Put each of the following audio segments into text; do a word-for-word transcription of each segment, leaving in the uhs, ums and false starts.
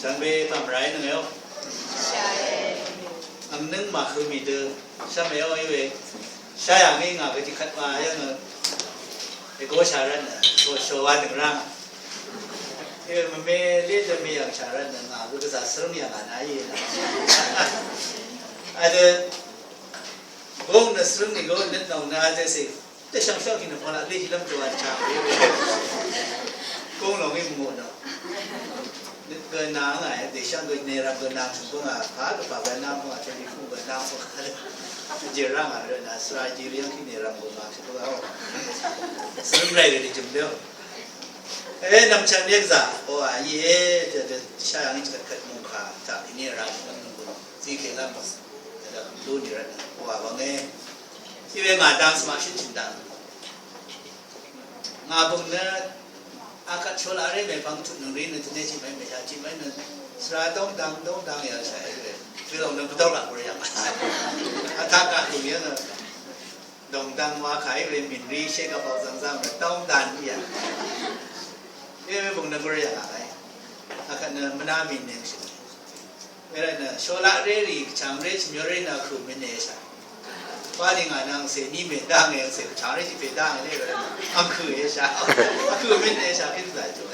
Changbe pamrai nøng yo. Ang nøng ma hø mi dø. Shame yo iwe. Shaya ngi nga gati khat ma yo nø. Ego sharan nø. So so wa nøng rang. Iwe mame le dø me yang sharan nø nga gati sa srung yang ana yi. Ade gong nø srung ni go nø nong na ade se. Te shang shang hin pala le hilam to an cha. Kong long im mo no. Ga na nga ya de shang ga ne ram ga na su ga pa ga pa ga na mo te ni fu ga na mo. Ji rang a na sra ji riang ki ne ram ga ma su ga. Sun rai ga de jum de. E nam chan ne za. O a ye te te sha yang ka ka mo ka ta ni ram ga mo. Zi ke lam. Da lu ni ran. O a ba nge. Iwe nga dang sma shin chin dang. Nga bung nø akvt shola re me pang tut nøng ri nø tene chi mai me sha chi mai nø sra dong dang dong dang ya sha re. Tui long nø bdor la kore yang. Atak ka tung ya nø dong dang wa kai re min ri she ka pao zang zang re dong dan ya. Ye me bung nø kore yang ai. Akvt nø mna min ne shi. Wera nø shola re ri chang re chimyo re nø ku min ne sha. Ba ni nga nang se ni me dang e se chang re chi pe dang le re. Ang ku e sha. Ku min ne sha kin zai jo.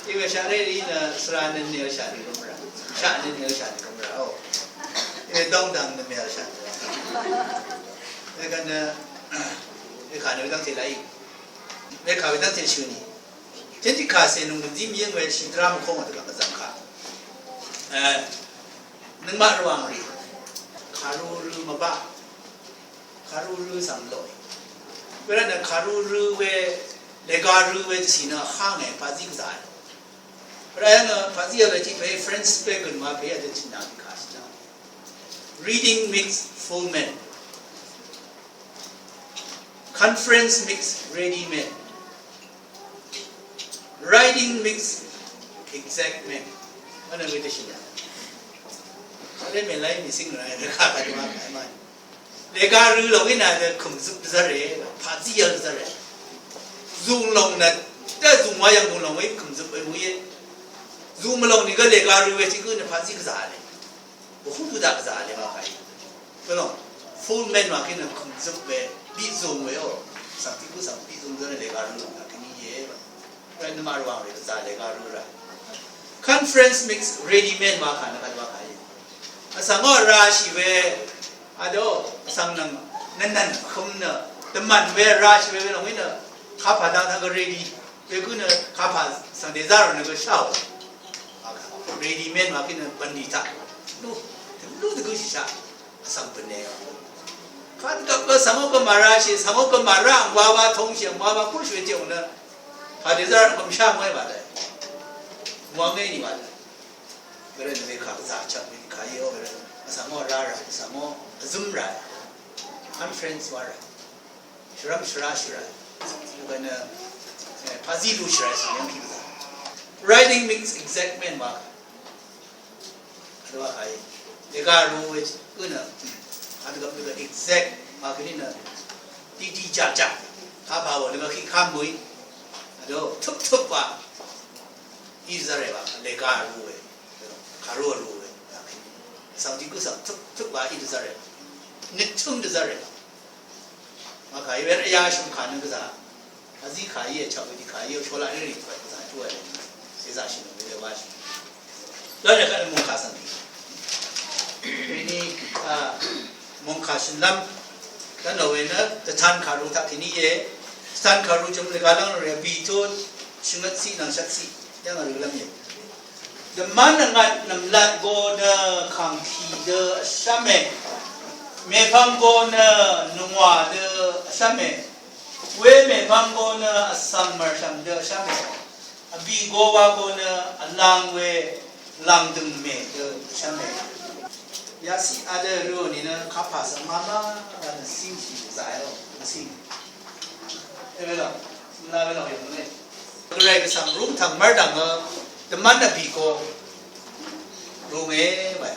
Iwe sha re ri nø sra ne ne sha ni gum ra. Sha ne ne sha ni gum ra. O. Iwe dong dang ne me sha. Iwe ka nø e ka nø dang te lai. Iwe ka we dang te shu ni. Teti ka se nung di mi yeng we shi dram kong de ka zang ka. Eh. Nøngmaq rvwàng rì kàru rø mvbaq. Kàru rø svng lòe. Wervt nø kàru rø we, lèga rø we dvcì nø há ngè pàzí gvzà. Wervt nø pàzí vl tiq pè Francis Bacon wa pè vdø tìnà kà shìnà. Reading makes full men. Conference makes ready men. Writing makes exact men. Hva nø gø dvshì nø. Kale mèlai mì sing rai nø kaka dvma kai mai. Lèga rø lòng í nø dø kø̀m zøp dvzvre, pàzí yvl dvzvre. Zùng lòng nø, dø zùng wa yv̀ng zùng lòng í kø̀m zøp we mø ye. Zùng mø lòng nìgø lèga rø we tiq gø nø pàzí gvzà le. Bvhú dvdaq zà lè wa kàí. Gvlòng, full men wa kí nø kø̀m zøp we, biq zùng we o. Svng tiq gø svng biq zùng zø nø lèga rø lòng kí ni ye. Rvt nø màrwàng rì zà lèga rø rà. Conference makes ready men wa kà nø kàí wa kàí. Vsvng o rashì we, ado, vsvng nvng, nvnnvn køm nø, dvmvn we rashì we we lòng we nø, kapà dang dang gø ready. Wekø nø kapà svng dèzá rò nø gø shá ò. Ready men wa kí nø bv̀nlì taq. Lu, lu dvgø shìshaq. Vsvng bv̀n nè. Kadvgvp gø svng ó gø màrá shì, svng ó gø màrá angwa wa tongshì, angwa wa kúrshì we tiq ò nø. Kà dèzá rò gø mvshá ngwáy wa dai. Ngwà ngé nì wa dai. Gvray nø we kà gvzà chvk we kà íe ó gvray. Vsvng ó rá rà, vsvng ó vzǿm rà. Conference wa rà. Shvrvm shvra shvra. Gø nø, eh, pàzí lú shvra shì yv́ng kí gvzà. Writing makes exact men wa. Adwa kàí. Lèga rú we gø nø. Adwa gø exact ma kí nø. Didi ja ja. Kapà wò lèga kí kà mø̀í. Adwa tøp tøp wa. Í zvrè wa. Lèga rú we. Kàrú rú we. Svng dí gø svng tøp tøp wa í zvrè. Nøt tøm zvrè. Màkàí we rv́ yá shø̀m kà nø gvzà. Vzí kàí è chaq we dì kàí è shola rì rì tvt gvzà tuq è. Sèzà shì nø we dø wá shì. Dø rì kvt mungkà svng dì. Wení, a, mungkà shø̀nlv́m. Dvnò we nø dvtan kàru taq kèní è. Dvtan kàru jø̀m lvgà lv́ng rì bì tut shvngøt ciq nvng shvt ciq. Yv́ng rì lv́m è. Dvmv́n vngvt nv̀mlat go nø kàngkì dø vshv́me. Mèpvng go nø nungwà dø vshv́me. Wemèpvng go nø vsvng mv̀rshv̀m dø vshv́me. Vbì go wa go nø vlang we lv̀ngdø̀ngmè dø vshv́me. Yaciq adø rø nìnø kapà svng mama wa nø cíngshì zàí o, nø cíng. Ewe lòng, mvla we lòng yv̀ng nø. Gvray gvsvng rúngtv̀ng mv́rdv̀ngø dvmv́n vbì go rúnge wae.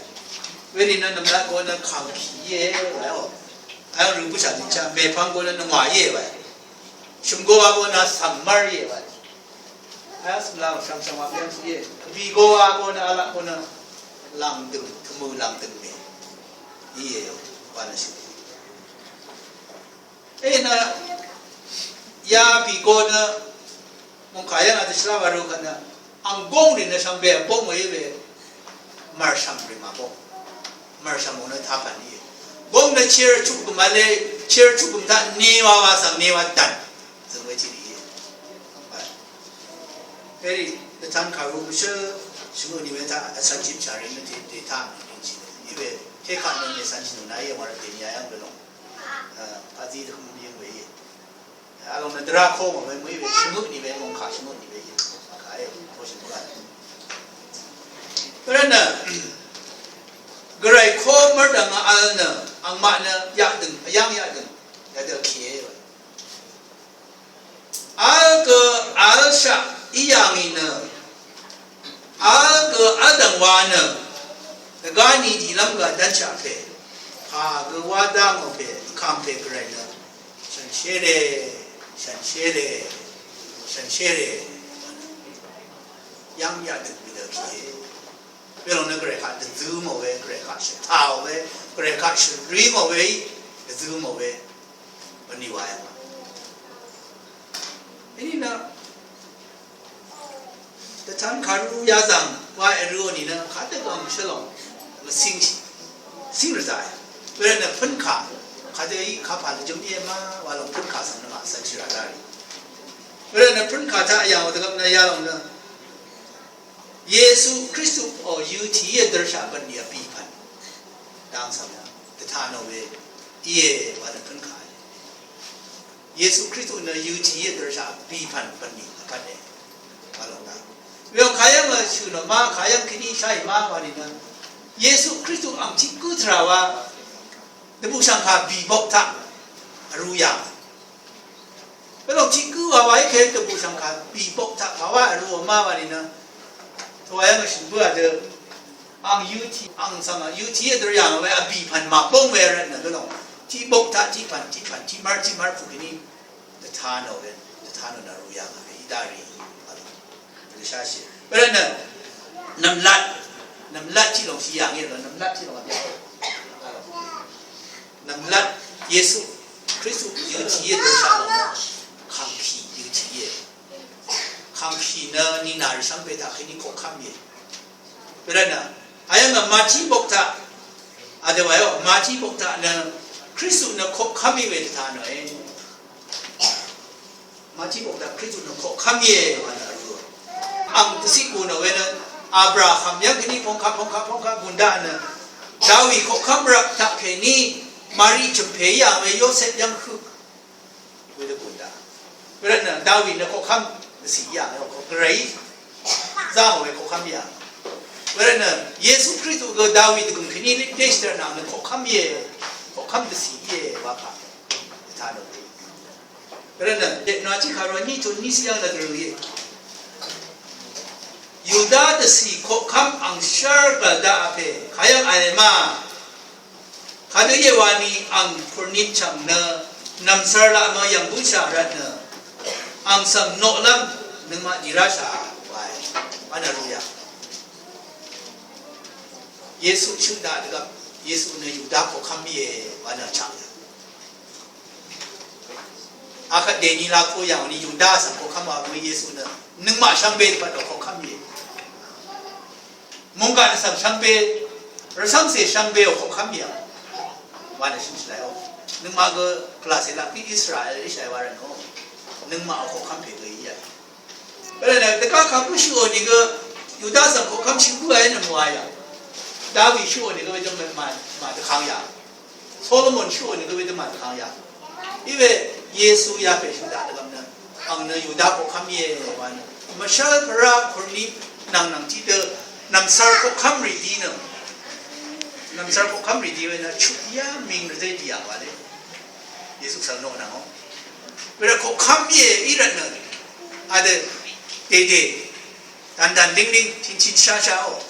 Werì nø nvmlat go nø kàngkì íe wae o. Ayv́ng rø bǿshà nìchá mèpvng go nø nvngwà íe wae. Shø̀m go wa go nø svng mv́r íe wae. Ayv́ng svng laq shvngshvng wa byv́ng shìe. Vbì go wa go nø vlaq go nø lv̀ngdø̀m, tvmø̀ lv̀ngdø̀m mè. Íe, wa nø shì. E nø ya vbì go nø mungkà yv́ng a dvshvlá wa rø kvt nø ang góng rì nø shvngbe bóng we íe we. Mv̀rshv̀m rì màbóng. Mv̀rshv̀m ò nø tapv̀n íe. Góng nø chir chukvm vle, chir chukvm taq ni wa wa svng ni wa dv̀n. Zø̀ng we chì rì íe. Peri, dvtan kàru mvshǿ shvngøt ni we taq vsvn jip chà rì nø te, te taq mv̀n jì. Iwe, tekaq nø mèsvn jì nò na íe wa rvt dèni ayv́ng dvlòng. Paqzí dvhøng yøng we íe. Alòng nø dvrá kó mò we mø̀í we shvngøt ni we mòngkà shvngøt ni we íe. Kàe, kó shvngøt. Peri nø, gvray kó mv́rdv̀ng vl nø, angmaq nø, yaqdø̀ng, vyv́ng yaqdø̀ng, yadø kìe. Vl gø vlshaq í yà ngì nø, vl gø vldv̀ng wa nø, dvgá ni dìlv́m gø vdv́nshaq pè, pà gø wá dá ngò pè, vkàng pè gvray nø, shànshér e, shànshér e, shànshér e, yv́ng yaqdø̀ng bì dø kìe. Welòng nø gvray kaq dvzø mò we, gvray kaq shvtà we, gvray kaq shvrì mò we, dvzø mò we. Vní wa yv́ng. Vní nø dvtan kàru yazv̀ng wa èrø̄ nìnø kadø gv̀ng shvlòng mvsing shì. Sing rvzà. Wervt nø pø̀nkà kadø í kapà lvjø̀m íe ma wa lòng pø̀nkà svng nø màcv̄n shì rvzà rì. Wervt nø pø̀nkà taq yà wa dvgvp nø yalòng nø Yesu Kristu ò yøtì íe dv́rshaq bv̀nlì vbì pv̀n. Dang svng nø dvtan ò we íe wa nø pø̀nkà. Yesu Kristu nø yøtì íe dv́rshaq bì pv̀n bv̀nlì vkvt e. Wa lòng dang. Welòng kayv́ng shø̀ nò ma kayv́ng kèní shá ì ma wa nìnø. Yesu Kristu ang tiq gǿ tvrà wa. Dvbù shv̀ngkà bì bok taq. Vrū yà. Welòng tiq gǿ wa wa í ke dvbù shv̀ngkà bì bok taq kà wa vrū ma wa nìnø. Tø wa yv́ng shø̀n bǿà dø. Ang yøtì, ang svng yøtì e dø yà we vbì pv̀n màbóng we rvt nø gø lòng. Tiq bok taq tiq pv̀n, tiq pv̀n, tiq mv́r, tiq mv́r pù kèní. Dvtan ò we, dvtan ò nø rū yà ngà we í dá rì. Dvshashì. Wervt nø, nv̀mlat, nv̀mlat tiq lòng shì yà ngì rvt nø, nv̀mlat tiq lòng vbì. Nv̀mlat, Yesu Kristu yøtì íe dø shà lòng nø, kàngkì yøtì íe. Kàngpì nø nìnà rì shvngbe taq kèní koqkv́m íe. Wervt nø, ayv́ng nø Mati bok taq, adø wa yò, Mati bok taq nø Kristu nø koqkv́m í we dvtan nø e. Mati bok taq Kristu nø koqkv́m íe wa nø rø. Ang dvciq gùn nø we nø, Abraham yv́ng kèní pongkaq, pongkaq, pongkaq gùn daq nø, Dawi koqkv́m rvp taq kèní, Mari chø̀mpè í yà we Yosep yv́ng høq. Wedø gùn daq. Wervt nø Dawi nø koqkv́m dvcì yà, koq gvray. Zá mò we koqkv́m yà. Wervt nø Yesu Kristu gø Dawi dvgø̀ng kèní lipdé shvdv̀r nà nø koqkv́m íe. Koqkv́m dvcì íe wa kà. Dvta nø. Wervt nø, dètnà tiq kàrò ní tut ní sí yv́ng nø dvrø íe. Yuda dvcì koqkv́m angshv́r gv̀l daqà pè. Kayv́ng vl ma. Kadø íe wani ang kurnit chv̀ng nø nv̀msvr laq mø yv̀ng búshà rvt nø ang svng noqlv́m nøngmaq dì ráshà wae. Wa nø rū yà. Yesu shøq daq dvgvp Yesu nø Yuda koqkv́m íe wa nø chv̀ng yà. Akvt dèni laq kú yà ni Yuda svng koqkv́m wa mø Yesu nø nøngmaq shvngbe dvpvt dø koqkv́m íe. Mungkà nø svng shvngbe, rvcv́ngcè shvngbe ò koqkv́m yà. Wa nø shø̀n shvlai ò. Nøngmaq gø pvlacè laq pí Israel í shvlai wa rvt nø. Nøngmaq ò koqkv́m pè gø í yà. Wervt nø dvgá kaq bǿ shø ò nìgø Yuda svng koqkv́m shø bǿà í nø mvwà yà. Dawi shø ò nìgø wedø màdvkang yà. Solomon shø ò nìgø wedø màdvkang yà. Iwe Yesu yapè shø̀n daq dvgvp nø ang nø Yuda koqkv́m íe wa nø mvshv́l pvrá kurnip nvng nvng tiqdø nv̀msvr koqkv́m rì di nø nv̀msvr koqkv́m rì di we nø chuq yá ming rvdé di yà wa le. Yesu svng noq nvng o. Wervt koqkv́m íe í rvt nø adø dèdè dv̀ndv̀n língling tiqcin shashá o.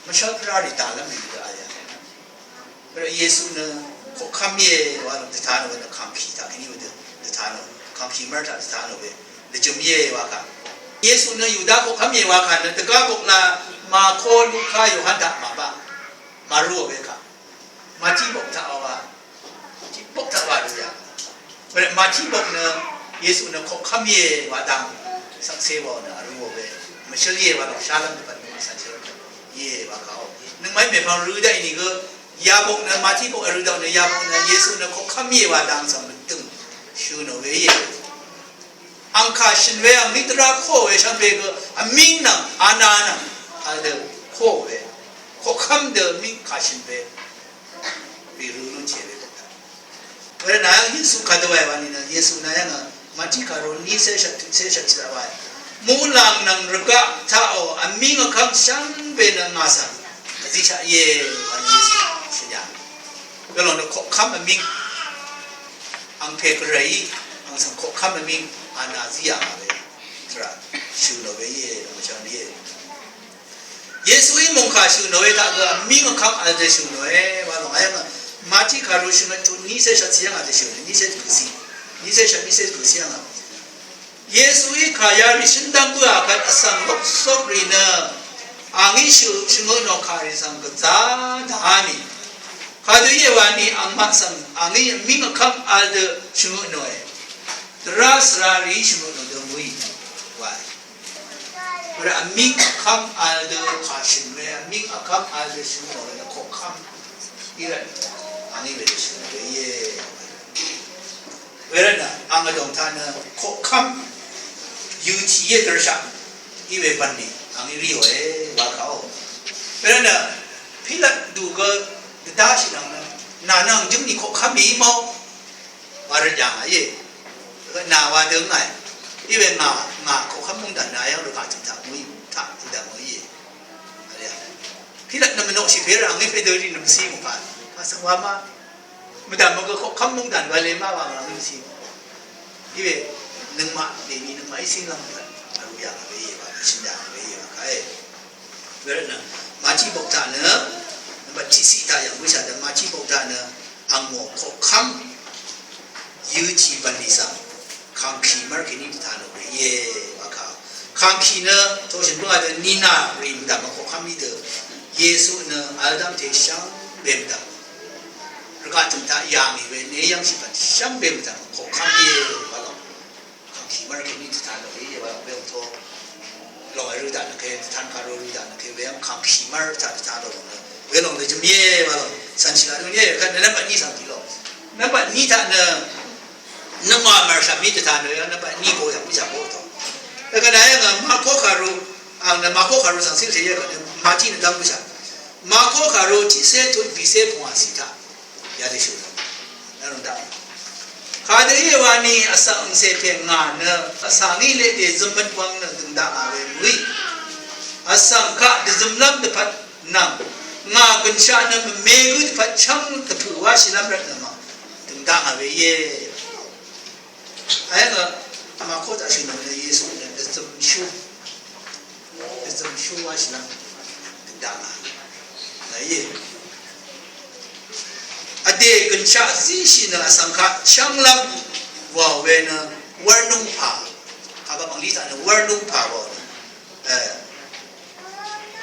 Mvshv́l pvrá rì dàlv́m rì dø a yà. Wervt Yesu nø koqkv́m íe wa nø dvta nø we nø kàngpì taq kèní we dø dvta nø kàngpì mv́r taq dvta nø we lvjø̀m íe wa kà. Yesu nø Yuda koqkv́m íe wa kà nø dvgá bok la Mako, Luka, Yohan taq màbá. Màrú we kà. Mati bok taq wa. Mati bok taq wa rú ya. Mati bok nø Yesu nø koqkv́m íe wa dang. Sakse wa nø rú we. Mvshǿl íe wa dang shalv́m dvpvt nø sanshǿl íe wa kà o. Nøngmaqí mèpvng rú daq í nìgø. Yabok nø Mati bok rú daq nø yabok nø Yesu nø koqkv́m íe wa dang svng mvdøng. Shø̀ nò we íe. Ang kà shø̀n we ang ní dvrá kó we shvngbe gø vmíng nvng ana nvng vl dø kó we. Koqkv́m dø vmíng kà shø̀n we. Bì rø lún chè we dø. Wervt nà yv́ng Yesu kà dø wae wa nìnø Yesu nà yv́ng Mati kàru ní cé shvt tut cé shvt chvt wae. Muqlàng nvng rvgaq taqò vmíng vkv́ng shvngbe nø ngà svng vzíshaq íe wa nì Yesu shø̀n yà. Welòng nø koqkv́m vmíng. Ang pè Gvrayí ang svng koqkv́m vmíng ana zí yà ngà we. Tvrà shø̀ nò we íe, nò mvchvng íe. Yesuí mòngkà shø̀ nò we taq gø vmíng vkv́m vl dø shø̀ nòe wa lòng ayv́ng Mati kàru shø̀n vtut ní cé shvt cì yv́ng vl dø shø̀ nò ní cé gø cì. Ní cé shvt ní cé gø cì yv́ng vl. Yesuí kà yarì shø̀n dv́ng bǿà kvt vsvng lóksók rì nø angí shø̀ shvngø nò kàrì svng gvzá dvhá mì. Kadø íe wa nì angmaq svng angí vmíng vkv́m vl dø shvngø nòe. Dvrá svra rìí shvngø nò dø mø̀í wae. Wervt vmíng vkv́m vl dø kà shø̀n we, vmíng vkv́m vl dø shø̀n we, koqkv́m í rvt angí we dø shø̀n we íe. Wervt nø ang vdòng taq nø koqkv́m yøtì íe dvrshaq í we bv̀nlì angí rí òe wa kàó. Wervt nø Pilat dù gø dvdáshì nvng nø nà nvng jǿng nì koqkv́m í mò. Wa rvt yà ngà íe. Nà wa dø ngàì. Iwe ngà, ngà koqkv́m mungdàn nà yv́ng rvgaq tø̀m taq mø̀í, taq mungdàn mø̀í íe. Pilat nø mvnoqshì pè rvt angí pè dø rì nø mvcí mvpà. Kà svng wa ma. Mvdàn mvgø koqkv́m mungdàn wa le ma wa ngà mvcí. Iwe nøngmaq dèni nøngmaqí cínglv́m mvpà. Vru yà ngà we íe wa, shø̀n yà ngà we íe wa kàe. Wervt nø Mati bok taq nø nvmbat tiqsiq taq yv̀ng bǿshà dø Mati bok taq nø angmò koqkv́m yøtì bv̀nlì svng kàngkì mv́r kèní dvtaq nò we íe wa kà. Kàngkì nø toshø̀n bǿngà dø nina rì mvdv̀m koqkv́m í dø Yesu nø vl dv́ngte shvngbe mvdv̀m rvgaq tø̀m taq yà ngì we ne yv́ngshì pv̀n shvngbe mvdv̀m koqkv́m íe wa lòng. Kàngkì mv́r kèní dvtan lò we íe wa lòng we ong to. Lòng e rø daq nø ke, dvtan kàru rø daq nø ke, we ong kàngkì mv́r taq dvtan lò lòng nø. We lòng nø jøm íe wa lòng. Cv̀nshì laq nø íe, kà nø nvmbat ní cv̀ng kì lòng. Nvmbat ní taq nø, nøngwà mv̀rshv̀m í dvtan lò yv́ng nvmbat ní go yv̀ng bǿshà go to. Kà nø yv́ng Mako kàru, ang nø Mako kàru cv̀ng cíl shì íe kà nø Mati nø dv́ng bǿshà. Mako kàru tiqcé tut bìcé pungwà cì taq. Yadø shø̀n. Nvng daq. Kadø íe wa nì vsvng vsè pè ngà nø vsvng í leq dèzøm mvt wvng nø døng daq ngà we mø̀í. Vsvng kaq dvzømlv́m dvpvt nvng ngà gønshaq nø mvme gǿ dvpvt chv́ng dvpø̀ wáshìlv́m rvt nø mvng døng daq ngà we íe. Ayv́ng nø Mako taq shø̀n nø Yesu nø dvzømshú. Dvzømshú wáshìlv́m døng daq ngà. Ngà íe. Vdè gønshaq zíshì nø vsvng kaq chv́nglv́m wàò we nø wv́rnúngpà. Kàgvp angli taq nø wv́rnúngpà wàò nø. E,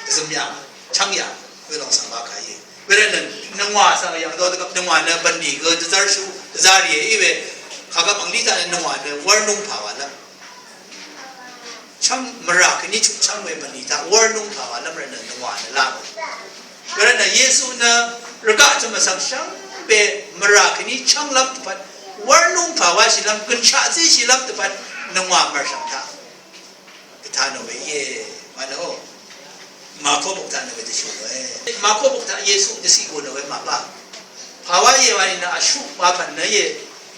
dvzøm yà, chv́ng yà, welòng svng wa kà íe. Wervt nø nøngwà svng yv̀ng dø dvgvp nøngwà nø bv̀nlì gø dvzv́rshú, dvzá rìe í we. Kàgvp angli taq nø nøngwà nø wv́rnúngpà wàlv́m. Chv́ng mvrà kèní chuk chv́ng we bv̀nlì taq wv́rnúngpà wàlv́m rvt nø nøngwà nø lá mò. Wervt nø Yesu nø rvgaq tø̀m vsvng shvngbe mvrà kèní chv́nglv́m dvpvt wv́rnúngpà wáshìlv́m gønshaq zíshìlv́m dvpvt nøngwà mv̀rshv̀m taq. Dvta nò we íe, wa nø o. Mako bok taq nø we dvshù nòe. Mako bok taq Yesu dvciq gùn nò we màbá. Pàwá íe wa nìnø vshuq wa pv̀n nø íe.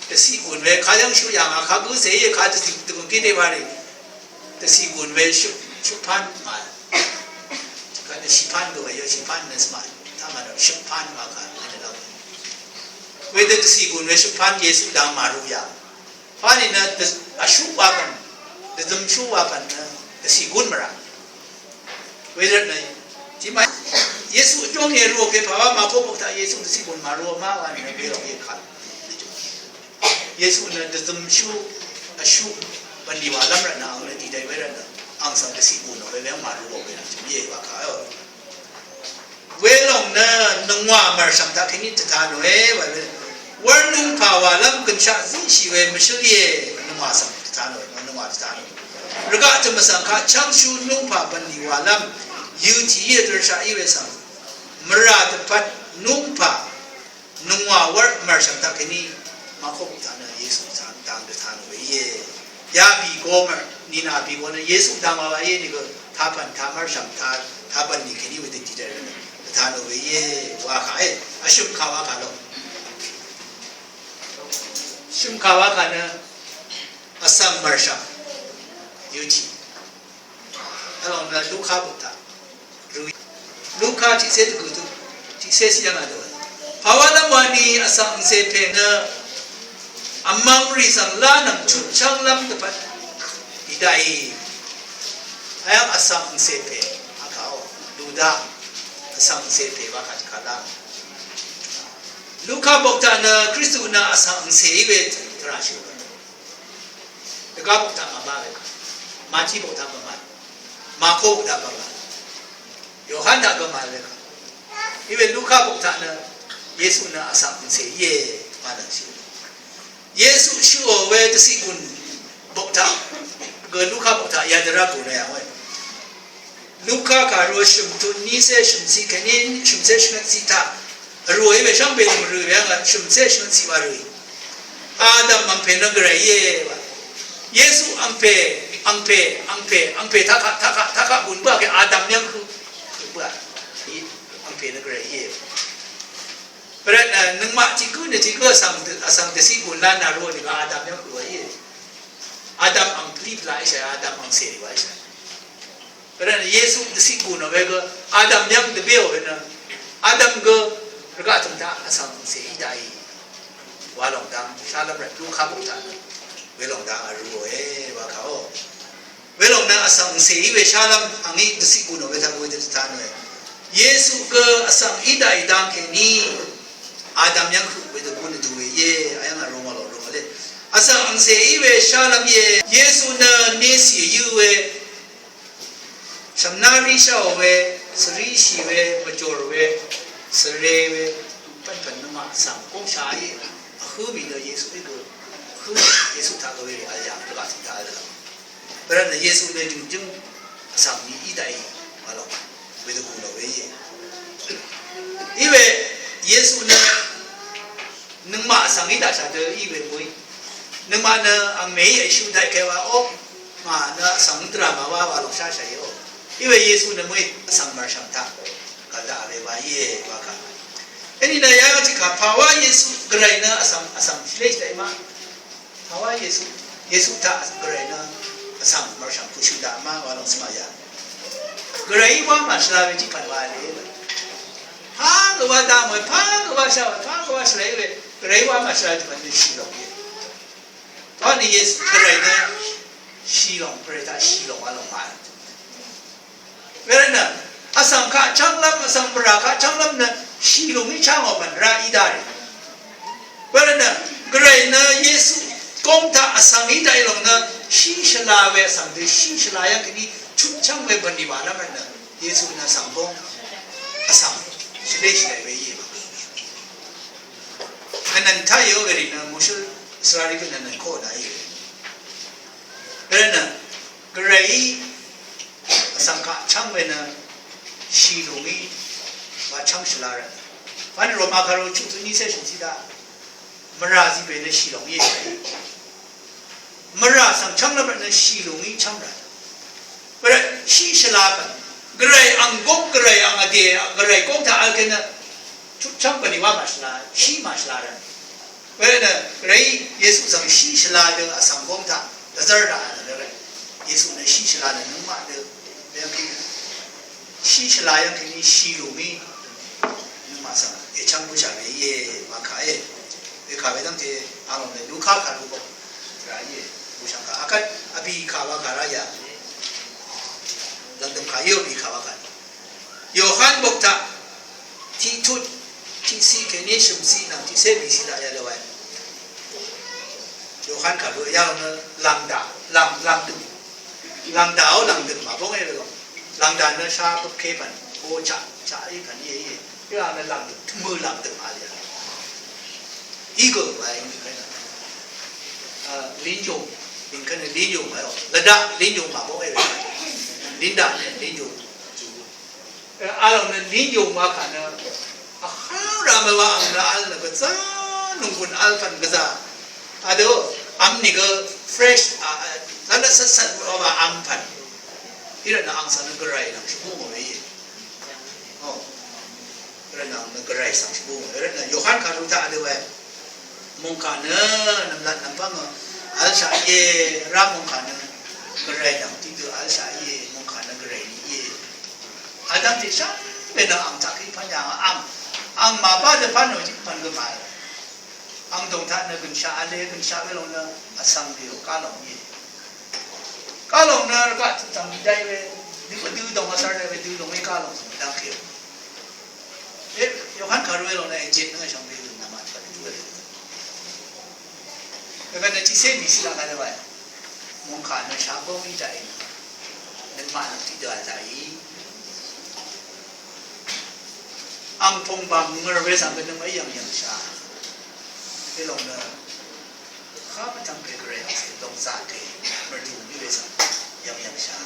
Dvciq gùn we, kayv́ng shuq yà ngà, kagǿ cè íe, kadvciq dvgùn gíte wa rì. Dvciq gùn we shuq, shuq pán ngà. Kadø shì pán gø we yø, shì pán nø svmà. Taq màdv̀m shuq pán wa kà, we nø la we. Wedø dvciq gùn we shuq pán Yesu dang màru yà. Pà nìnø dv-, vshuq wa pv̀n, dvzømshuq wa pv̀n nø dvciq gùn mvrà. Wedø nø, tiqmà, Yesu jóng ye rú ke pà wa Mako bok taq Yesu dvciq gùn màru ma wa nìnø we lòng ye kà. Yesu nø dvzømshuq, vshuq, bv̀nlì wàlv́m rvt nø ang nø dìdèí we rvt nø. Àng svng dvciq bù nò we we màrú wò we nà jø̀m íe wa kà íò. Welòng nø nøngwà mv̀rshv̀m taq kèní dvta nòe wa we. Wv́r nungpà wàlv́m gønshaq zíngshì we mvshǿl íe. Nøngwà svng dvta nòe, nøngwà dvta nòe. Rvgaq tø̀m vsvng kaq chv́ngshú nungpà bv̀nlì wàlv́m yøtì íe dvrshaq í we svng. Mvrà dvpvt nungpà nøngwà wv́r mv̀rshv̀m taq kèní màkók taq nø Yesu taq dang dvta nò we íe. Ya bìgo mv̀r nìnà bìgo nø Yesu dang wa wa íe nìgø tapv̀n tamv̀rshv̀m ta tapv̀n nì kèní we dvdì dvta nò we íe wa kà e. Vshø̀m kà wa kà lo. Vshø̀m kà wa kà nø vsvng mv̀rshv̀m yuti. Vlòng nø Luka bø̀n taq rø. Luka tiqcé dvgø̀ tø tiqcé siq yv́ng a dø. Pàwálv́m wani vsvng angcè pè nø vmvng rì svng lá nvng chutchv́nglv́m dvpvt í daqì. Ayv́ng vsvng angcè pè akàó Luda vsvng angcè pè wa kà kà lá. Luka bok taq nø Kristu nø vsvng angcè í we tvrà shø̀n. Dvgá bok taq màbá we kà. Mati bok taq màbá. Mako bok taq màbá. Yohan taq màbá we kà. Í we Luka bok taq nø Yesu nø vsvng angcè íe wa nø shø̀n. Yesu shø̀ò we dvciq gùn bok taq gø Luka bok taq yadø rá gùn nø yà we. Luka kàru shø̀m tut nícé shø̀m ciq kèní shø̀mcé shvngøt ciq taq vrùì we shvngbe lv̀m rø̀ we yv́ng shø̀mcé shvngøt ciq wa rø̀. Adam angpè nø gvray íe wa. Yesu angpè, angpè, angpè, angpè taqkaq, taqkaq, taqkaq gùn bǿà kè Adam yv́ng hø, hø bǿà. Angpè nø gvray íe. Bvret nø nøngmaq tiq gǿ nø tiq gǿ vsvng, vsvng dvciq gùn lán nà ro nìgø Adam yv́ng hø wa íe. Adam ang plí pvlaq íshà, Adam angcè wa íshà. Vrá nø Yesu dvciq gùn ò we gø Adam yv́ng dvbéò we nø Adam gø rvgaq tø̀m taq vsvng angcè í daqì. Wa lòng dang shálv́m rvt Luka bok taq nø we lòng dang vrø̄ò e wa kàó. We lòng nø vsvng angcè í we shálv́m angí dvciq gùn ò we taq we dvtaq nø Yesu gø vsvng í daqì dang kèní Adam yv́ng høq we dvgùn dø we íe, ayv́ng vrø̄ò lòng rø̄ò le. Vsvng angcè í we shálv́m íe, Yesu nø nècì yø we Shvmná rísháò we, svríshì we, mvjòr we, svre we, pv̀npv̀n nøngmaq svng góngshà í, vhǿ mì nø Yesu í gø, vhǿ mì Yesu taq gø we rì vl yà, dvgaq tø̀m taq vl gø. Bvrvt nø Yesu nø jø̀ngjǿng vsvng mì í daqì, vlòng, wedø gùn lò we íe. Í we, Yesu nø, Nøngmaq vsvng í daqshà dø í we mø̀í. Nøngmaq nø angmèí èshú daqkèwa ó. Ngà nø vsvng dvrà màwá wa lòng sháshàí ó. Í we Yesu nø mø̀í vsvng mv̀rshv̀m taq. Gv̀ldaq we wa íe wa kà. Ení nø yá tiqkà pàwá Yesu gvray nø vsvng vsvng shvlé shvdaqí ma. Pàwá Yesu, Yesu taq gvray nø vsvng mv̀rshv̀m kushø daq ma wa lòng svma ya. Gvray wá màshvla we tiqkà wa le. Pà gø wá daq mø, pà gø wá shvla we, pà gø wá shvla we. Gvray wá màshvla we tiqkà nø shì lòng ye. Pà nø Yesu gvray nø shì lòng, gvray taq shì lòng wa lòng ma. Wervt nø, vsvng kaq chvnglv́m, vsvng mvrà kaq chvnglv́m nø, shì lùng í chvngò pv̀n rá í dá rì. Wervt nø, gvray nø Yesu góng taq vsvng í dá í lòng nø, shí shvla we vsvng dø, shí shvla yv́ng kèní, chut chv́ng we bv̀n í wà lv́m rvt nø, Yesu nø vsvng góng, vsvng, shvlé shvlé we íe. Gvnvn taq yó we rì nø, mùshǿl, Israel gvnvn nø kó dá íe. Wervt nø, gvray í, Vsvng kaq chv́ng we nø shì lùng í wa chv́ng shvla rvt. Wa nø Roma kàru chuq tut ní cé shø̀n zí daq. Mvrà zí pè nø shì lùng í. Mvrà svng chv́ng lv́m rvt nø shì lùng í chv́ng rvt. Gvray shì shvla pv̀n. Gvray ang góng, gvray ang vdè, gvray góng taq vl kèní. Chutchv́ng pv̀n í wa màshvla, shì màshvla rvt. Wervt nø, gvray Yesu svng shì shvla dø vsvng góng taq, dvzv́r daq nø gvray. Yesu nø shì shvla nø nøngmaq dø, dø shì shvla yv́ng kèní shì lùng í, nøngmaq svng, èchv́ng bǿshà we íe, màkà íe. Wekà we dv́ngte, alòng nø Luka kà lú bok, rà íe, bǿshà kà, akvt, vbì kà wa kà rá yà. Lv̀ngdø̀m kà íe vbì kà wa kà. Yohan bok taq tiqtut tiqciq kèní shø̀mciq nvng tiqcé bìciq taq yalø wae. Yohan kàlu yalòng nø lv̀ngdà, lv̀ng, lv̀ngdø̀m. Lv̀ngdà ó lv̀ngdø̀m màbóng e we lòng. Lv̀ngdà nø sha bøpke pv̀n. O chaq, chaq í pv̀n íe íe. Í a nø lv̀ngdø̀m, tø̀mø lv̀ngdø̀m a lìa. Í gø wa í gø. Lìnjùng, lìnkvn lìnjùng wa yò. Lvdaq lìnjùng màbóng e we. Lìndaq lìnjùng. Alòng nø lìnjùng wa kà nø. Vháng rà mvwa ang nø al nø gvzà nunggun al pv̀n gvzà. Adø, am nìgø fresh, a, a, lvnø sat sat wa am pv̀n. Í rvt nø ang svng nø gvray nvng shvbung we íe. O. Í rvt nø ang nø gvray svng shvbung we. Í rvt nø Yohan kàru taq adø we. Mungkà nø nvmlat nvmpvng vl shaq íe, rá mungkà nø gvray nvng tiqdø vl shaq íe, mungkà nø gvray ni íe. Vdv́ng tiq shvngbe nø ang taq kí pv́n yà ang, ang màbá dø pv́n ò tiq pv̀n gø màe. Ang dòng taq nø gønshaq vle, gønshaq we lòng nø vsvng dø ò kálòng íe. Kálòng nø rvgaq tø̀tv̀ng dai we, dø dø dòng vsvr dai we dø dòng we kálòng svng dv́ngke. E, Yohan kàru we lòng nø ejit nø shvngbe we nø màtaq dø we. Rvgaq nø tiqsé mì shvlaq kà dø we. Mungkà nø shagóng í daqì. Nøngmaq nø tiqdø a daqì. Ang pung bang ngør we svng gø nøngmaq í yv̀ng yv̀ng shà. Í lòng nø. Kà mvtvng pè gvray ang sè dòng zaqe. Mvdù mì we svng. Yv̀ng yv̀ng shà.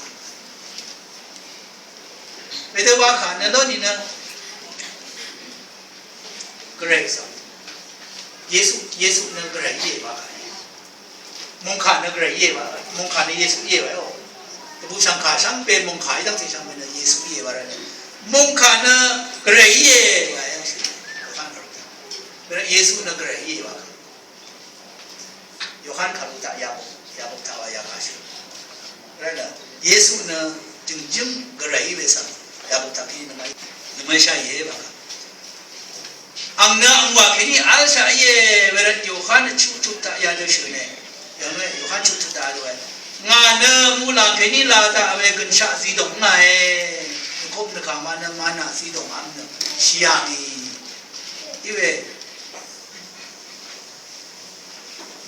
Wedø wa kà nø lónìí nø. Gvray svng. Yesu, Yesu nø gvray íe wa kà. Mungkà nø gvray íe wa, mungkà nø Yesu íe wa yò. Dvbù shv̀ngkà shvngbe mungkà í dv́ngte shvngbe nø Yesu íe wa rvt nø. Mungkà nø gvray íe wa yv́ngshì. Yohan kàru taq. Gvray, Yesu nø gvray íe wa. Yohan kàru taq yabok, yabok taq wa yakashì. Rvt nø Yesu nø jø̀ngjǿng gvray í we svng. Yabok taq kí nø mvmvsha íe wa kà. Ang nø ang wa kèní vl shaq íe, wervt Yohan chuq chuq taq yadø shø̀ne. Yohan chuq chuq taq dø we. Ngà nø muqlàng kèní la taq we gønshaq zidòng ngàe. Nvkop nvkà ma nø mana zidòng ang nø shì yà ngì. Í we.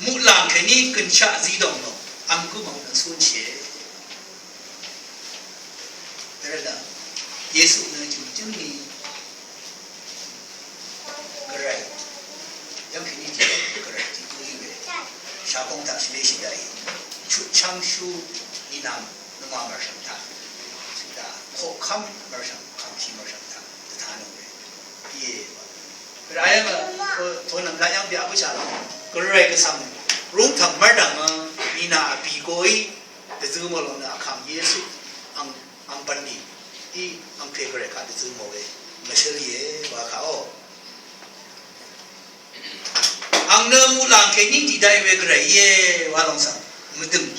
Muqlàng kèní gønshaq zidòng lòng. Ang gø mvng nø sunshìe. Wervt nø Yesu nø jø̀ngjǿng ni. Gvray. Yv́ng kèní tiq gvray tiq gǿí we. Shagóng taq shvlé shì daqì. Chutchv́ngshú invng nvmà mv̀rshv̀m taq. Shvdaq koqkv́m mv̀rshv̀m, kàngkì mv̀rshv̀m taq. Dvta nò we. Íe. Gvray yv́ng, to, to nv̀mlat yv́ng bia bǿshà lòng. Gvray gvsvng. Rúngtv̀ng mv́rdv̀ng, nìnà vbì goí. Dvzø mò lòng nø vkàng Yesu. Ang, ang bv̀nlì. Í, ang pè gvray kaq dvzø mò we. Mvshǿl íe, wa kaq ó. Ang nø muqlàng kèní dì daqì we gvray íe wa lòng svng mvdø̀ng.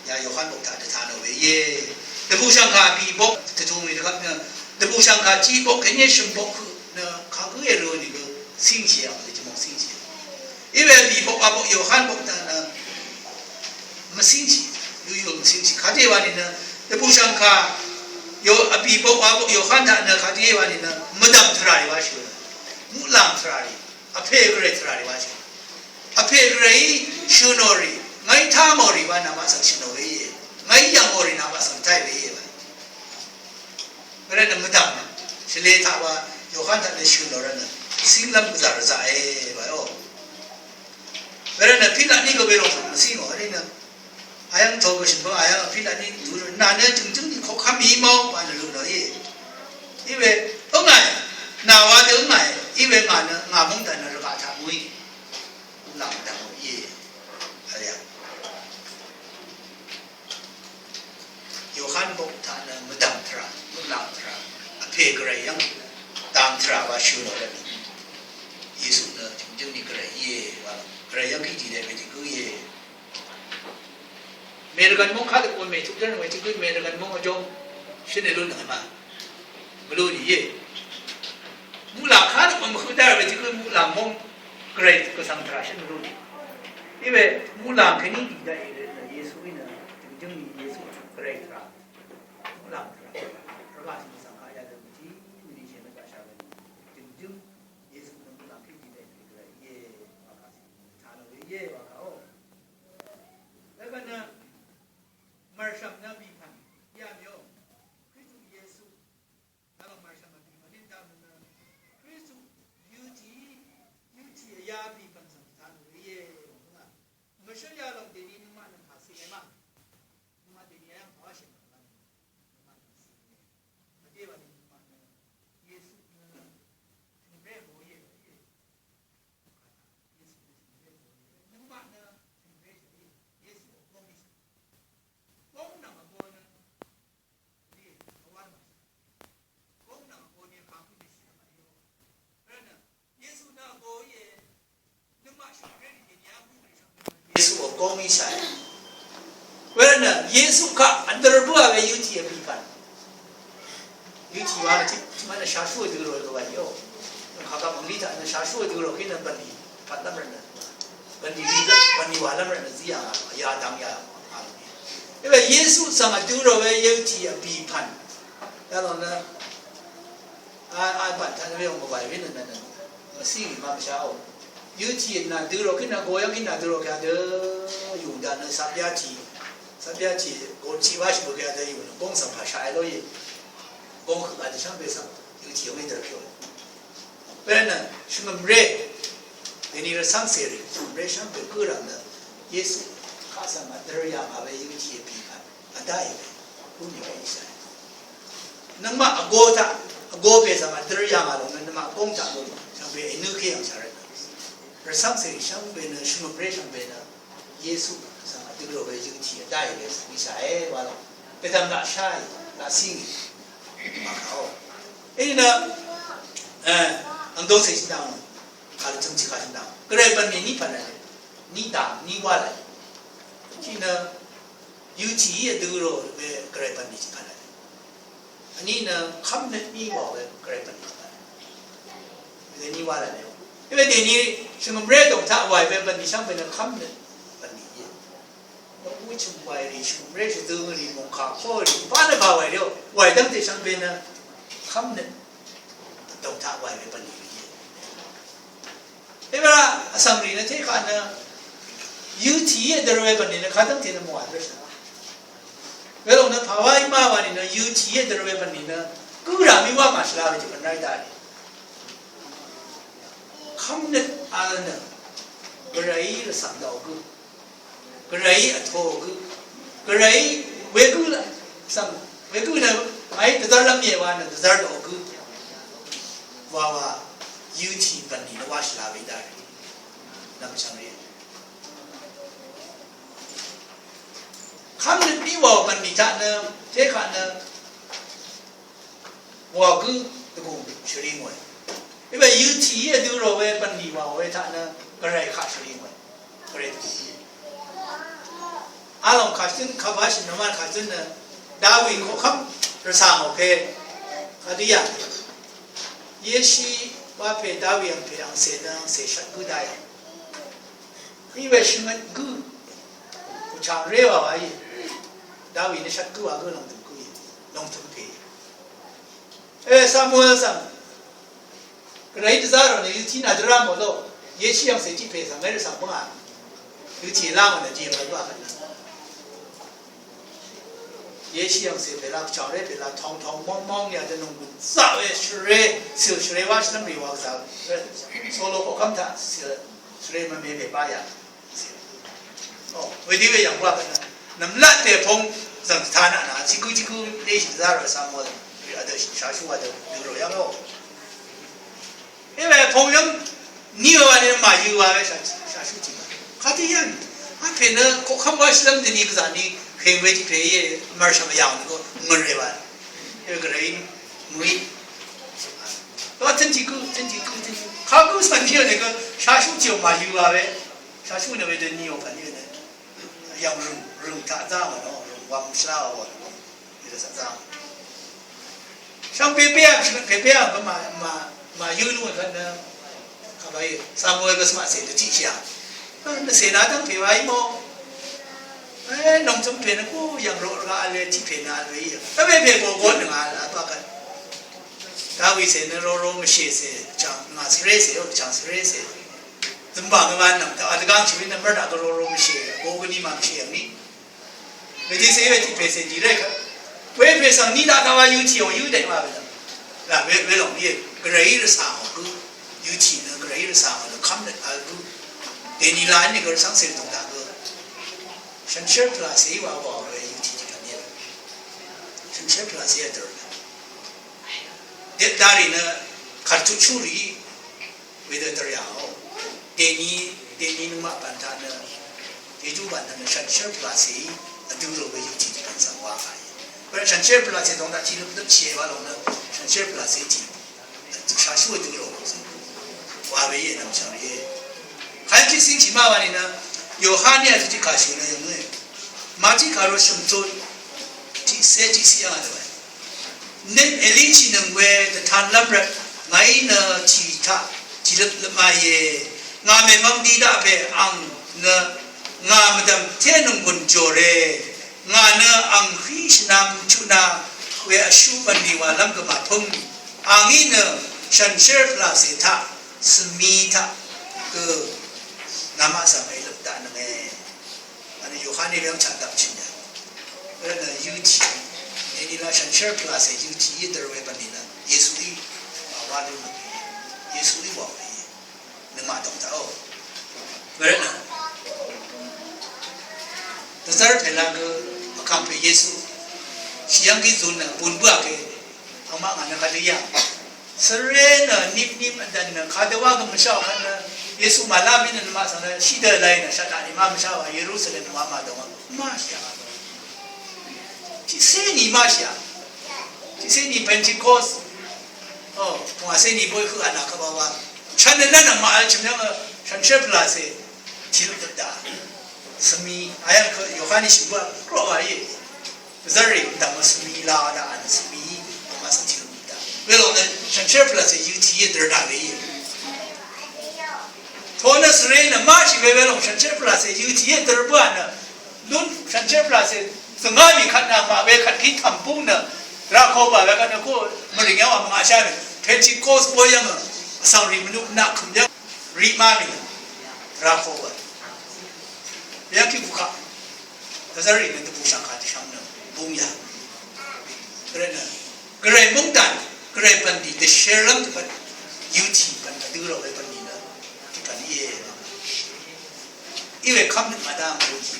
Ya Yohan bok taq dvta nò we íe. Dvbùshv̀ngkà bì bok dvtù mì dvgvp nø. Dvbùshv̀ngkà tiq bok kèní shø̀m bok høq nø kagǿ èrø̄ nìgø cíngshì ang dvjvmòng cíngshì. Í we bì bok wa bok Yohan bok taq nø mvcíngshì. Yuyul mvcíngshì. Kadé wa nìnø dvbùshv̀ngkà yo vbì bok wa bok Yohan taq nø kadé wa nìnø mvdv̀m tvrà rì wa shø̀n. Muqlàng tvrà rì. Vpè gvray tvrà rì wa shø̀n. Vpè gvray shø̀n ò rì. Ngàí tá mò rì wa namaq svng shø̀n ò we íe. Ngàí yv̀ng ò rì namaq svng táì we íe wa. Gvray nø mvdv̀m. Shvlē taq wa Yohan taq nø shø̀n ò rvt nø. Cínglv́m gvzà rvzaqe wa yò. Gvray nø Pilat ní gø we lòng svng mvcíng ò rì nø. Ayv́ng togø shø̀nbøng ayv́ng vpí laq ní dø nà nø jø̀ngjǿng ní koqkv́m í mò wa nø lú nò í. Í we ǿngàe nà wa dø ǿngàe í we ngà nø ngà móng daq nø rvgaq taq mø̀í. Muqlàng dv̀ng mø̀í. Vl yà. Yohan bok taq nø mvdv̀ng tvrà, muqlàng tvrà, vpè gvray yv́ng dv̀ng tvrà wa shø̀ nò rvt. Yesu nø jø̀ngjǿng ní gvray íe wa gvray yv́ng kí dì daq we dì gǿ íe. Mèrvgv̀n móng káløp mètuq dv́r we tiq gǿ mèrvgv̀n móng vjóng shø̀n èlún nøngmà. Mvlú nìí. Muqlàng káløp mvhø dv́r we tiq gǿ muqlàng móng gvray gvsvng tvrà shø̀n mvlú nìí. Iwe muqlàng kèní dì daqì rvt nø Yesuí nø jø̀ngjǿng ní Yesu gvray tvrà. Muqlàng tvrà. Rvgaq svng svng kaq yadø mvtí mvni shèmvt gaq shà we. Jø̀ngjǿng Yesu nø muqlàng kèní dì daqì rvt gvray íe wa kaq. Taq nø we íe wa kaq ó. Wekvt nø mv̀rshv̀m nø góng í shàì. Wervtnø Yesu kaq vdø̀r bǿà we yøtì vbì pv̀n. Yøtì wa tiq tiq mvnø shashú vdø rò gø wa yò. Kaq kaq mv̀ng lí taq nø shashú vdø rò kí nø bv̀nlì pv̀n lv́m rvtnø. Bv̀nlì lí bv̀nlì wa lv́m rvtnø zí yà yà dang yà. Yewe Yesu svng vdø rò we yøtì vbì pv̀n. Yalòng nø a a bv̀n taq nø we ong mvwàì we nø nø nø. Mvsí mvmshá ò. Yøtì nà dø rò kí nà goyv́ng kí nà dø rò kí a dø. Yùng daq nø sap yá tì. Sap yá tì. Gòrchì wáshì bø kí a dø yùng nø góng svng pà shaq è ló yè. Góng høq a dø shvngbe svng. Yøtì yòng í dø rò kí ò. Wervtnø shvngø̀mré. Dèni rvcv́ngcèrì shvngø̀mré shvngbe gǿ rv̀m nø Yesu kaq svng màdvr yà ngà we yøtì yè pì pv̀n. Vdá í we. Gúnì we íshà. Nøngmaq vgō taq, vgō pè svng màdvr yà ngà lòng nø nøngmaq góng taq gø shvngbe ènø kè yv̀ngshà rvt. Rvcv́ngcèrì shvngbe nø shvngø̀mré shvngbe nø Yesu svng vdø rò we yøtì vdá í we svng íshàe wa lòng. Pèdv̀m laqsháì, laqsíngì. Màkàó. Ènø, eh, angdong cè shvdv̀ng. Kàlvtø̀m tiq kà shvdv̀ng. Gvray bv̀nlì ní pv̀nlì. Ní dv̀ng, ní wálv̀m. Tiq nø, yøtì í vdø rò we gvray bv̀nlì tiq pv̀nlì. Vní nø kv́mnøt ní wà we gvray bv̀nlì tiq pv̀nlì. Wedø ní wálv̀m. Wedø ní shvngø̀mré dòng taq wàì we bv̀nlì shvngbe nø kv́mnøt bv̀nlì íe. Wúchø̀m wàì rì shvngø̀mré shvdøng rì mòngkà kó rì bá nø bà wàì rì ó. Wàì dv́ngte shvngbe nø kv́mnøt dòng taq wàì we bv̀nlì íe. Ebra vsvng rì nø teqkaq nø yøtì í vdør we bv̀nlì nø kadv́ngte nø mòwà dv́rshà. Welòng nø pàwá í má wà nì nø yøtì í vdør we bv̀nlì nø gǿrà mí wá màshvla we jø̀mv̀n ráì dá rì. Kv́mnøt vl nø gvray í rvcv̀ng daq gø. Gvray vtō gø. Gvray wegø svng wegø nø màí dvzv́r lv́m íe wa nø dvzv́r dò gø. Wa wa yøtì bv̀nlì nø wa shvla we daq rì. Nvmchv̀ng rì. Kv́mnøt mí wa bv̀nlì taq nø, teqkaq nø, wa gø dvgùng shvri ngòe. Iwe yøtì í vdø rò we bv̀nlì wa we taq nø, gvray kaq shvri ngòe. Gvray dvgùng í. Alòng kàshøn, kàbashì nvmán kàshøn nø, Dawi koqkv́m rvsà ngò pè, kadø yà. Yeshi wa pè Dawi ang pè angcè nø, angcè shvt gǿ dayà. Iwe shvngøt gǿ. Vchàng ré wa wa í. Dawi nø shvt gǿ wa gǿ lòngtø̀m gǿ í. Lòngtø̀m pè. E, Samuel svng. Gvray dvzá rò nø yøtì nà dvrá mò lò. Yeshi yv̀ngcè tiq pè svng gvray svng bǿngà. Yøtì lá mò nø jì mvl bá kvt nø. Yeshi yv̀ngcè pè la vchàng ré pè la tòng tòng móng móng yà dø nònggùn zaq we shvré. Cìl shvré wá shvlv́m rì wa gvzà. Solo koqkv́m taq cìl shvré mvme pè bá yà. O, wedø we yv̀ng wa kvt nø. Nv̀mlat tè pong zv̀ng tà naq nà, tiq gǿ tiq gǿ leshì dvzá rò Samuel, vdø shashú wa dø, dø rò yv́ng o. Iwe pong yv́ng, ni wa ni màyø wa we shashú tiq. Kadø yv́ng, a pè nø, koqkv́m wa shvlv́m dø ni gvzà ni, heng we tiq pè ye, mvr shvm yv̀ng ni go, ngø̀n rè wa. Iwe gvray, mø̀í. Wa tøn tiq gǿ, tøn tiq gǿ, tøn tiq gǿ. Kagǿ svng ni wa ni go, shashú tiq màyø wa we. Shashú nø wedø ni ò pv̀n í nø. Yv̀ng rø̀ng, rø̀ng taq zá mvnò, rø̀ng wvm shvlá wvm. Wedø svng zá mvnò. Shvngbe pè yv̀ng, shvngbe pè yv̀ng, mà, mà, mà yø nù kvt nø. Kàbàí, Samuel gø svmaqcè dø tiqshìà. Nø cè nà dv́ng pè wa í mò. E, nòngtø̄m pè nø kú yv̀ng roq rvgaq vl we tiq pè nø vl we í. Vbè pè gø gø nø ngà vl vbaq kvt. Dawi cè nø roro mvshècè, chàng ngà svrécè, chàng svrécè. Zø̀mbà mvbān nvng taq vdvgáng shvwin nvmvr daq gvro ro mvshè, go gvni mvmshè vngni. Wedø cè we tiq pè cè dì ré kvt. We pè svng ni daq kaq wa yøtì ò yø dèk wa we daq. Laq we, we lòng íe, gvray rvcà ò gø. Yøtì nø gvray rvcà ò nø kv́mnøt vl gø. Dèni la ni gvray svng cè dòng daq gø. Shànshér pvlacè í wa wa we yøtì dì kvt íe. Shànshér pvlacè í dø. Dèt darì nø kàrtuq shúrì wedø dvryàò. Dèni, dèni nøngmaq bv̀n taq nø, Jejú bv̀n taq nø shànshér pvlacèí vdø̄ rò we yøtì dvbv̀n svng wa kà íe. Wervt shànshér pvlacè dòng taq tiq løp løp shìe wa lòng nø shànshér pvlacè tiq shàshú vdø̄ rò wa we íe nvng shvng rìe. Kàí tiq cíng shì má wa nìnø Yohaní a tiqkà shø̀n nø yv̀ngø. Màtiqkà ro shø̀m tut tiqcé tiqcé yv̀ngà dø we. Nøt èlí tìnøng we dvtanlv́m rvt ngàí nø tì taq tìløp løpmàìe. Ngà mèmvng di daq pè ang nø ngà mvdv̀m té nònggùn jòre. Ngà nø ang hí shvnam chutna we vshú bv̀nlì wàlv́m gø màpǿng. Angí nø shànshér pvlàcè taq svmi taq gø namaq svng èløp daq nønge. Ani Yohaní rvng chaq dvp chø̀n yà. Rvt nø yøtì. Eni la shànshér pvlàcè yøtì í dvr we bv̀nlì nø Yesuí wa lú nø. Yesuí wa we. Nøngmaq dòng taq ó. Wervt nø dvzv́r pèla gø vkàngpè Yesu shì yv́ng gí zun nø bun bǿà ke angmaq ngà nø kadø yà. Svre nø nipnim vdv̀n nø kadø wá gø mvsháò kvt nø Yesu màlá mí nø nøngmaq svng nø shí dø lay nø shvtaq ni má mvsháò Yerusalem wa màdòng á. Má shì yà. Tiqcé ni má shì yà. Tiqcé ni Pentecost. Ó, pungwàcé ni boy høq anà kvba wa. Shvnø nvn nvng màvl chø̀m yv́ng shànshér pvlàcè. Tiqløp dvda. Svmi ayv́ng kø Yohaní shø̀m bǿà. Kroq wa íe. Dvzv́r rì dv̀m svmi la daq anø svmi. Màsvng tiqløp dvda. Welòng nø shànshér pvlàcè yøtì íe dvr daq we íe. Tø nø svre nø mashì we welòng shànshér pvlàcè yøtì íe dvr bǿà nø. Lún shànshér pvlàcè svngá mì kvt nà màwe kvt kí tv̀m búng nø. Rakobà we kvt nø kó mvrìng yv́ng wa mvngaqshá nø. Pentecost boy yv́ng nø. Vsvng rì mvnuq naq kø̀m yv́ng. Rì má mì nø. Rakobà. Yv́ng kí bukaq. Dvzv́r rì nø dvbù shv̀ngkà dvshvng nø. Búng yà. Gvray nø. Gvray mungdàn. Gvray bv̀nlì dvshérlv́m dvpvt. Yutì bv̀n dø rò we bv̀nlì nø. Dvpvt íe. Iwe kvmnøt màdá mvruji.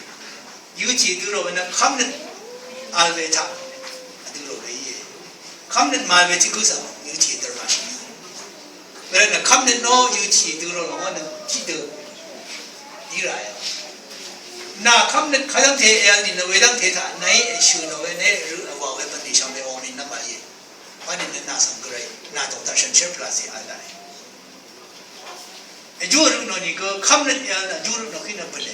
Yutì dø rò we nø kvmnøt vl we taq. Dø rò we íe. Kvmnøt màvl we tiq gǿ svng yutì dø rà shì. Wervt nø kvmnøt nò yutì dø rò lòng nø tiq dø. Í rà yà. Nà kvmnøt kadv́ngte èvl nìnø wedv́ngte taq nàí èshø̀ nò we nàí èrø èwà we bv̀nlì shvngbe ong mìn nvmà íe. Wani nø nà svng gvray nà dòng taq shànshér pvlàcè vl daqe. Èjú èrø nò nìgø kvmnøt èvl nà jú èrø nò kí nø bø̀ne.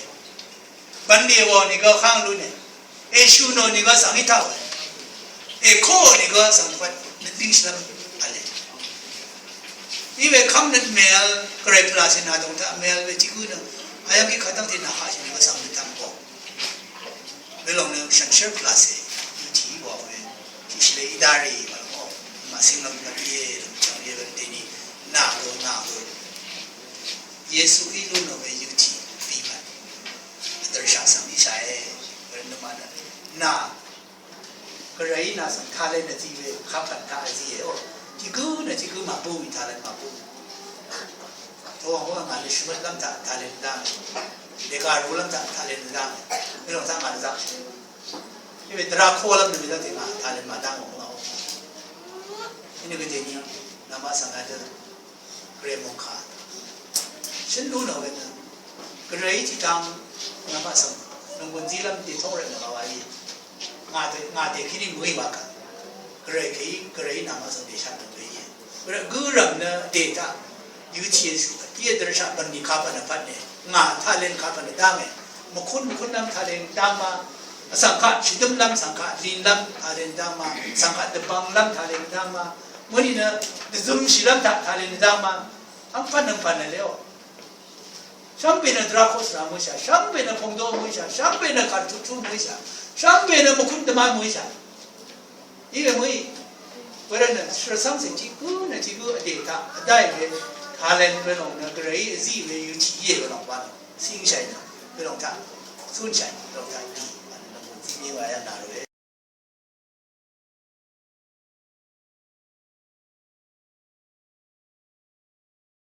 Bv̀nlì èwà nìgø káng lúne. Èshø̀ nò nìgø svng í taq we. Èkó nìgø svng dvpvt nøt bíng shvlv́m vle. Iwe kvmnøt mèvl gvray pvlàcè nà dòng taq mèvl we tiq gǿ nø. Ayv́ng í kadv́ngte nà haqshì nìgø svng nøt taq mvbò. Welòng nø shànshér pvlàcè, yutì í wà we, tiqshì lè í dá rì, wà lòngò, màsing lòngò íe, lòngò chv̀ng íe, lòngò dèní, nà gø, nà gø. Yesuí lún nò we yutì, bì mvt. Vdø̀rshà svng íshàe, we nø mànø. Nà, gvrayí nà svng talent nø zí we, kapv̀n taq zíe, o. Tiq gǿ nø tiq gǿ màbú mì talent màbú. Towàng wà ngà nø shvmøt lv́m taq talent dá. Dègà rú lv́m taq talent dá. Welòng taq ngà nø zaq. Iwe dvra kolv́m nø mìlv́m tì ngà talent màdá ngò ngà o. Inø gø dèní, namaq svng adø. Gvray mòngkà. Shøn lú nò we nø. Gvray titang namaq svng. Nònggùn zílv́m dètóng rvt nø wa wa í. Ngà dè, ngà dè kí ní mø̀í wa kà. Gvray kèí, gvray namaq svng dèshat nø we í. Gvray gǿ rv̀m nø dè taq. Yutì Yesu. Íe dvra shaq bv̀nlì kapv̀n vpvt nø. Ngà talent kapv̀n vdv́ngè. Mvkún mvkúnlv́m talent dv́ngma. Vsvng kaq shvdǿmlv́m, vsvng kaq linlv́m talent dv́ngma. Vsvng kaq dvbvnglv́m talent dv́ngma. Mø̀í nø dvzømshìlv́m taq talent dv́ngma. Vpvt nø vpvt nø leò. Shvngbe nø dvra kosra mø̀íshà. Shvngbe nø pongdo mø̀íshà. Shvngbe nø kàrtutu mø̀íshà. Shvngbe nø mvkún dvmá mø̀íshà. Iwe mø̀í. Wervt nø shvrsvng sè tiq gǿ nø tiq gǿ vdè taq vdá ìwe. Talent welòng nø gvrayí vzí ìwe yutì íe welòng wa nø. Singshàì nø welòng taq. Sunshàì welòng taq.